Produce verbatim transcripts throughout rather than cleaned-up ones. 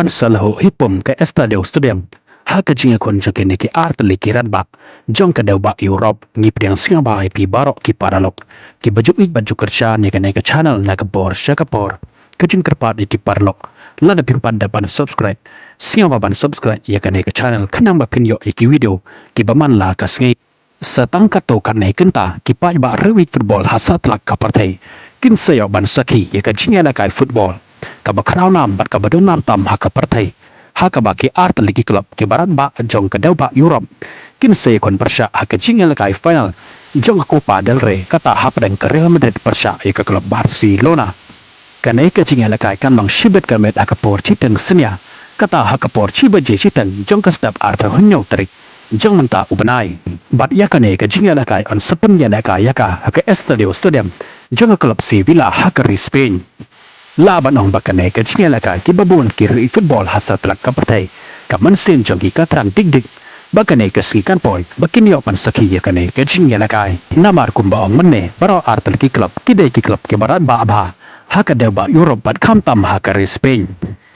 Ban sa lahuh hi pum ka Estadio Stadium ha ka jingïakhun jong kine ki artylli ki rangbah jong ka dewbah Europe. Ngi pdiang sngewbha ïa phi baroh ki paralok kiba ju ïeit bad ju kyrshan ïa kane ka channel na ka por sha ka por. Ka jingkyrpad ïa ki paralok, lada phim pat dep ban subscribe, sngewbha ban subscribe ïa kane ka channel khnang ba phin ïoh ïa ki video kiba man la ka sngi. Sa tang katto katne kynta ki paidbah riewïeit football ha satlak ka pyrthei kin sa ïoh ban sakhi ïa ka jingïalehkai football kaba khraw nam bad kaba don nam tam ha ka pyrthei, ha kaba ki artylli ki club kiba rangbah jong ka dewbah Europe kin sa ïakhun pyrshah ha ka jingïalehkai final jong ka Copa del Rey, kata hapdeng ka Real Madrid pyrshah ïa ka club Barcelona. Kane ka jingïalehkai kan long shibit ka miet ha ka por shiteng synñia, kata ha ka por shi baje shiteng jong ka step arphew hynñiew tarik jong mynta u bnai. Bad ïa kane ka jingïalehkai yn sa pynïalehkai ïa ka ha ka Estadio Stadium jong ka club Sevilla ha ka ri Spain. Lah ban ong ba kane ka jingïalehkai kiba bun ki riewïeit football ha satlak ka pyrthei, ka mynsiem jong ki ka thrang dik dik ba kane ka sngi kan poi ba kin ïoh ban sakhi ïa kane ka jingïalehkai. Namar kumba ong mynne, baroh artylli ki club ki dei ki club kiba rangbah bha ha ka dewbah Europe bad khamtam ha ka ri Spain.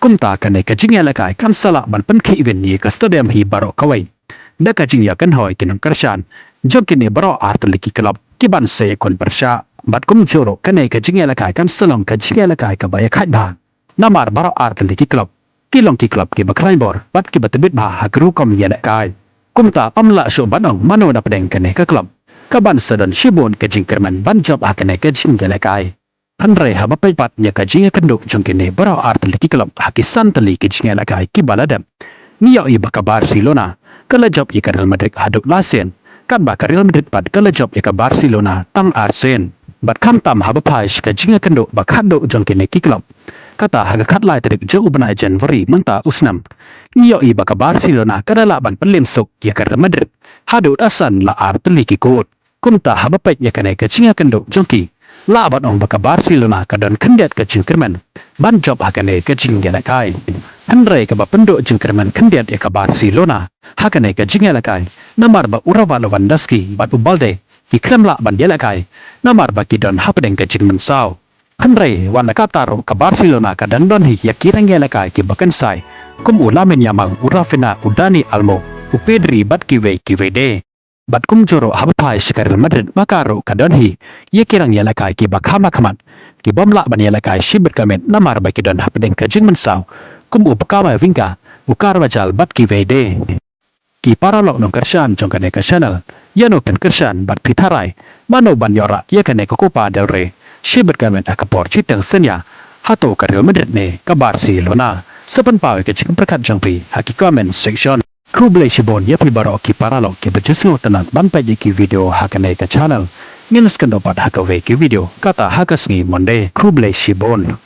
Kumta kane ka jingïalehkai kan sa lah ban pynkhih win ïa ka stadium hi baroh kawei da ka jingïakynhoi ki nongkyrshan jong kine baroh artylli ki club kiban sa ïakhun pyrshah. Bad kumjuh ruh kane ka jingïalehkai kan sa long ka jingïalehkai kaba ïakhaid bha, namar baroh artylli ki club ki long ki club kiba khlaiñ bor bad kiba tbit bha ha ka rukom ïalehkai. Kumta ym lah shuh ban ong mano na pdeng kane ka club kaban sa don shibun ka jingkyrmen ban jop ha kane ka jingïalehkai. Hynrei haba peit pat ïa ka jingïakynduh jong kine baroh artylli ki club ha ki san tylli ki jingïalehkai kiba la dep, ngi ïohi ba ka Barcelona ka la jop ïa ka Real Madrid haduh la sien, katba ka Real Madrid pat ka la jop ïa ka Barcelona tang ar sien. Bad khamtam haba phai sha ka jingïakynduh ba khatduh jong kine ki club, kata ha ka khatlai tarik jong u bnai January mynta u snem, ngi ïohi ba ka Barcelona ka la lah ban pynliem suk ïa ka Real Madrid haduh da san la ar tylli ki kut. Kumta haba peit ïa kane ka jingïakynduh jong ki, lah ban ong ba ka Barcelona ka don khyndiat ka jingkyrmen ban jop ha kane ka jingïalehkai. Hynrei kaba pynduh jingkyrmen khyndiat ïa ka Barcelona ha kane ka jingïalehkai, namar ba u Robert Lewandowski bad u Balde ki khlem lah ban ïalehkai namar ba ki don hapdeng ka jingmynsaw. Hynrei wat la katta ruh ka Barcelona ka dang don hi ïa ki rangïalehkai kiba kynsai, kum u Lamine Yamal, u Raphinha, u Dani Olmo, u Pedri bad kiwei kiwei de. Bad kumjuh ruh haba phai sha ka Real Madrid ma ka ruh ka don hi ïa ki rangïalehkai kiba kham hakhmat, kibym lah ban ïalehkai shibit ka miet namar ba ki don hapdeng ka jingmynsaw, kum u Camavinga, u Carvajal bad kiwei de. Ki paralok nongkyrshan jong kane ka channel, ïano phin kyrshan bad phi tharai mano ban ïoh rah ïa kane ka Copa del Rey shibit ka miet ha ka por shiteng synñia, hato ka Real Madrid ne ka Barcelona? Sa pynpaw ïa ka jingpyrkhat jong phi ha ki comment section. Khublei shibun ïa phi baroh ki paralok kiba ju sngewtynnat ban peit ïa ki video ha kane ka channel. Ngin sa ïakynduh pat ha kawei ki video kata ha ka sngi Monday. Khublei shibun.